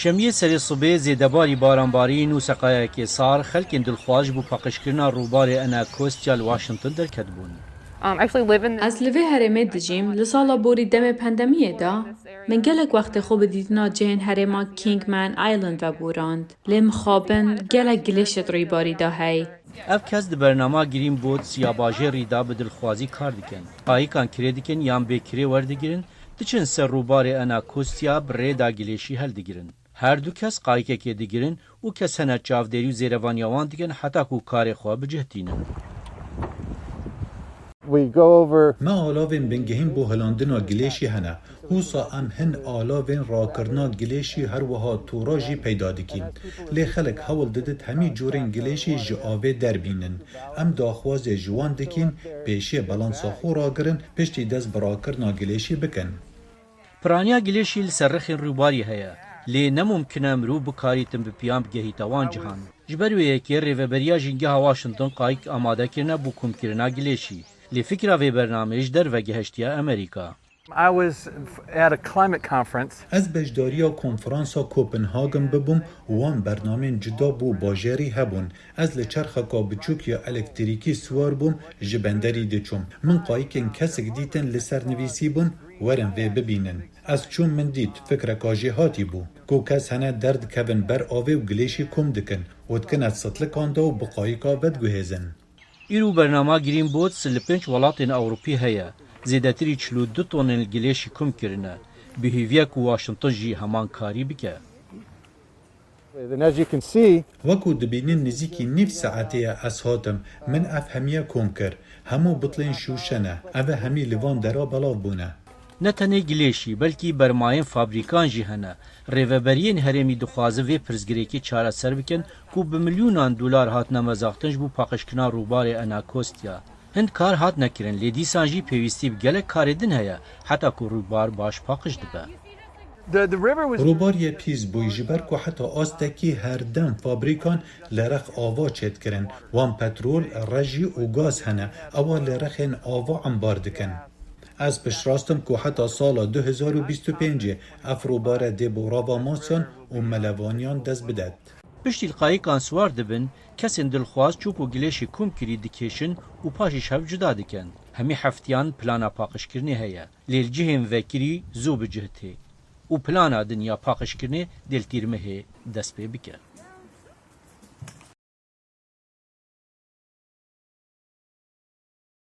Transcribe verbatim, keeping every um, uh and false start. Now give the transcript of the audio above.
Şemiyê serê sibê zêdebarî baranbarîn û seqayekê sar xelkên dilxwaz ji bo paqijkirina rûbarê Anacostia li Washington derketibûn. Um, actually live in Ez li vê herêmê dijîm. Li sala borî demê pandemiyê de min gelek wextê xwe bi dîtina cihên herêma Kingman Island veborand. Lê mixabin gelek gilêşê di rûbarî de hey. Ev kes di bernama Green Boats ya bajêrî de bi dilxwazî kar dikin. Qayikan kirê dikin yan bê kirê werdigirin, diçin ser rûbarê Anacostia bi rê de gilêşî heldigirin. Her du kes qayikekê digirin û kes hene çavdêrî û zêrevaniya wan dikin heta ku karê xwe bi cih tînin. We go over Me alavên bingehîn bo hilandina gilêşî hene. Wisa em hin alavên rakirina gilêşî her wiha tora jî peyda dikîn. Lê xelk hewl didit hemî curên gilêşî ji avê derbînin. Em daxwazê ji wan dikîn pêşiyê balansa xwe ragirin, piştî dest bi rakirina gilêşî bikin. Piraniya gilêşî li ser rixên rûbarî heye, lê ne mumkin e mirov bikarîtin bi piyan bigehîte wan cihan. Ji ber wê yekê Rêveberiya Jîngeha Washington qayik amade kirine bo komkirina gilêşî. Lê fikra vê bernameyê ji derve gihiştiye Amerîka. I was f- at a climate conference. Ez beşdariya konferansa Copenhagen bibûm û wan bernamên cuda bo bajêrî hebûn. Ez li çerxeka biçûk ya elektrîkî siwar bûm, ji benderî diçûm. Min qayikên kesik dîtin li ser nivîsî bûn, werin vê bibînin. Ez çûm min dît, fikreka jêhatî bû. Ku kes hene derdikevin ber avê û gilêşî kom dikin û dikine sitlikan de û bi qayika vediguhêzin. Îro bernama Green Boats li pênc welatên Ewropî heye. Zêdetirî çil û du tonên li gilêşî kom kirine. Bi hêviye ku Washington jî heman karî bike. And as you can see, Wekû dibînin nizîkî nîv saetê ye ez hatim. Min ev hemiye kom kir. Hemû bitlên şûşe ne. Ev e hemî li van dera belav bûne. Ne tenê gilêşî, belkî bermayên fabrîkan jî hene. Rêveberiyên herêmî dixwazin vê pirsgirêkê çareser bikin ku bi milyonan dolar hatine mezaxtin ji bo paqijkirina rûbarê Anacostia. Hin kar hatine kirin, lê dîsan jî pêwîstî bi gelek karê din heye, heta ku rûbar baş paqij dibe. The, the river was Rûbariyê pîs bûy, ji ber ku heta astekî her dem fabrîkan li rex ava çêdikirin. Wan petrol, rejî û gaz hene, ewa li rexên ava embar dikin. Ez piştrast im ku heta sala du hezar û bîst û pêncê ev rûbare dê bo rava masiyan û melevaniyan dest bidet. Piştî li qayikan siwar dibin, kesên dilxwaz çûk û gilêşê kom kirî dikêşin û paşî ji hev cuda dikin. Hemî heftiyan plana paqijkirinê heye, lê li cihên vekirî zû bi cih tê û plana din ya paqijkirinê dê li tîrmehê dest pê bike.